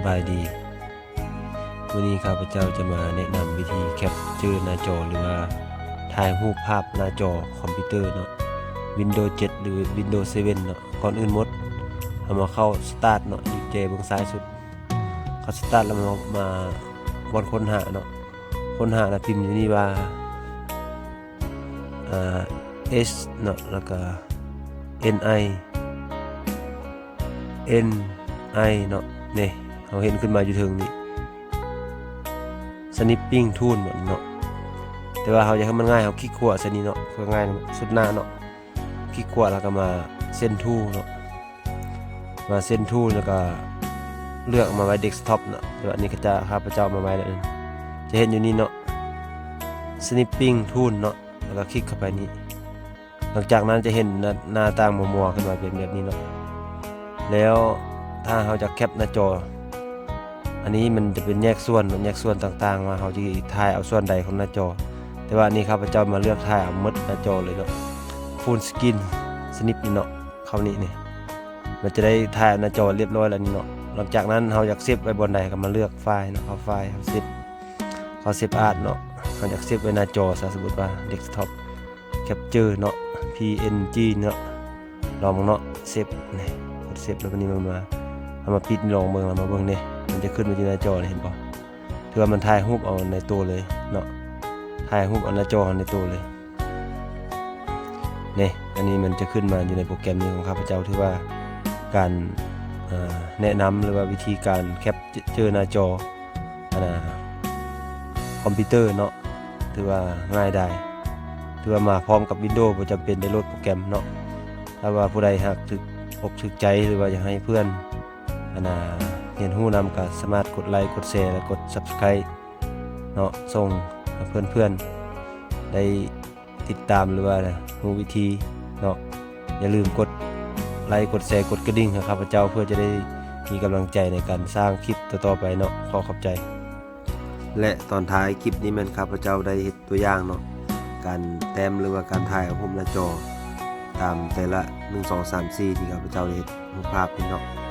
ບາຍດີ ມື້ນີ້ຂ້າພະເຈົ້າຈະມາແນະນຳວິທີແຄັບເຈີໜ້າຈໍ ຫຼືວ່າຖ່າຍຮູບພາບໜ້າຈໍຄອມພິວເຕີເນາະ ວິນໂດເຈັດ ຫຼືວິນໂດເຊເວັນເນາະ. ກ່ອນອື່ນໝົດ ເຮົາມາເຂົ້າສະຕາດເນາະ ຢູ່ແຈເບື້ອງຊ້າຍສຸດ. ເຂົ້າສະຕາດແລ້ວມາ ມາບ່ອນຄົ້ນຫາເນາະ ຄົ້ນຫາແລ້ວພິມຢູ່ນີ້ວ່າ ອ່າ ເອັສ ເນາະ ແລ້ວກະ ເອັນ ໄອ ເອັນ ໄອ ເນາະ. ນີ້ ເຮົາເຫັນຂຶ້ນມາຢູ່ເທິງນີ້ ສະນິບປິ້ງທູນເນາະ. ແຕ່ວ່າເຮົາຢາກໃຫ້ມັນງ່າຍ ເຮົາຄລິກຂວາໃສ່ນີ້ເນາະ ເພື່ອງ່າຍ ສຸດໜ້າເນາະ. ຄລິກຂວາແລ້ວກໍມາເຊັນທູເນາະ ມາເຊັນທູແລ້ວກໍເລືອກເອົາມາໄວ້ເດັກສະທັອບເນາະ. ແຕ່ວ່າອັນນີ້ຂ້າພະເຈົ້າເອົາມາໄວ້ແລ້ວ ຈະເຫັນຢູ່ນີ້ເນາະ ສະນິບປິ້ງທູນເນາະ ແລ້ວກໍຄລິກເຂົ້າໄປນີ້. ຫຼັງຈາກນັ້ນຈະເຫັນໜ້າ ໜ້າຕ່າງມົວໆຂຶ້ນມາເປັນແບບນີ້ເນາະ. ແລ້ວຖ້າເຮົາຈະແຄັບໜ້າຈໍ ອັນນີ້ມັນຈະເປັນແຍກສ່ວນເນາະ ແຍກສ່ວນຕ່າງໆ ວ່າເຮົາຈະຖ່າຍເອົາສ່ວນໃດຂອງໜ້າຈໍ. ແຕ່ວ່າອັນນີ້ຂ້າພະເຈົ້າມາເລືອກຖ່າຍເອົາໝົດໜ້າຈໍເລີຍເນາະ ຟູລສະກິນ ສະນິບນີ້ເນາະ ເຂົ້ານີ້ນີ້ ມັນຈະໄດ້ຖ່າຍໜ້າຈໍລຽບຮ້ອຍແລ້ວນີ້ເນາະ. ຫຼັງຈາກນັ້ນເຮົາຢາກເຊບໄວ້ບ່ອນໃດກໍມາເລືອກໄຟລ໌ເນາະ ເຂົ້າໄຟລ໌ ເຮົາເຊບ ເຂົ້າເຊບອາດເນາະ. ເຮົາຢາກເຊບໄວ້ໜ້າຈໍຊະ ສົມມຸດວ່າເດັກສະທັອບ ແຄັບເຈີເນາະ ພີເອັນຈີເນາະ ລອງເບິ່ງເນາະ ເຊບ ນີ້ ກົດເຊບແລ້ວບັດນີ້ມັນມາ ເຮົາມາປິດລອງເບິ່ງ ແລ້ວມາເບິ່ງນີ້ ມັນຈະຂຶ້ນມາຢູ່ໜ້າຈໍນີ້ ເຫັນບໍ່? ຖືວ່າມັນຖ່າຍຮູບເອົາໃນໂຕເລີຍເນາະ ຖ່າຍຮູບເອົາໜ້າຈໍເຮົາໃນໂຕເລີຍ. ນີ້ ອັນນີ້ມັນຈະຂຶ້ນມາຢູ່ໃນໂປຣແກຣມນີ້ຂອງຂ້າພະເຈົ້າ ຖືວ່າການ ເອີ ແນະນຳ ຫຼືວ່າວິທີການແຄັບເຈີໜ້າຈໍ ອັນນ່າ ຄອມພິວເຕີເນາະ ຖືວ່າງ່າຍດາຍ ຖືວ່າມາພ້ອມກັບວິນໂດ ບໍ່ຈຳເປັນໄດ້ໂຫຼດໂປຣແກຣມເນາະ. ຖ້າວ່າຜູ້ໃດຫາກຖືກອົກຖືກໃຈ ຫຼືວ່າຢາກໃຫ້ເພື່ອນ ອັນນ່າ ຮຽນຮູ້ນຳ ກໍສາມາດກົດໄລ ກົດແຊ ແລະ ກົດຊັບສະໄຄຣບ໌ເນາະ ສົ່ງໃຫ້ເພື່ອນໆໄດ້ຕິດຕາມ ຫຼືວ່າຮູ້ວິທີເນາະ. ຢ່າລືມກົດໄລ ກົດແຊ ກົດກະດິ່ງໃຫ້ຂ້າພະເຈົ້າ ເພື່ອຈະໄດ້ມີກຳລັງໃຈໃນການສ້າງຄລິບຕໍ່ໆໄປເນາະ. ຂໍຂອບໃຈ. ແລະ ຕອນທ້າຍຄລິບນີ້ແມ່ນຂ້າພະເຈົ້າໄດ້ເຮັດຕົວຢ່າງເນາະ ການແຕ້ມ ຫຼືວ່າການຖ່າຍເອົາຮູບໜ້າຈໍ ຕາມແຕ່ລະ ໜຶ່ງ ສອງ ສາມ ສີ່ ທີ່ຂ້າພະເຈົ້າໄດ້ເຮັດຮູບພາບນີ້ເນາະ.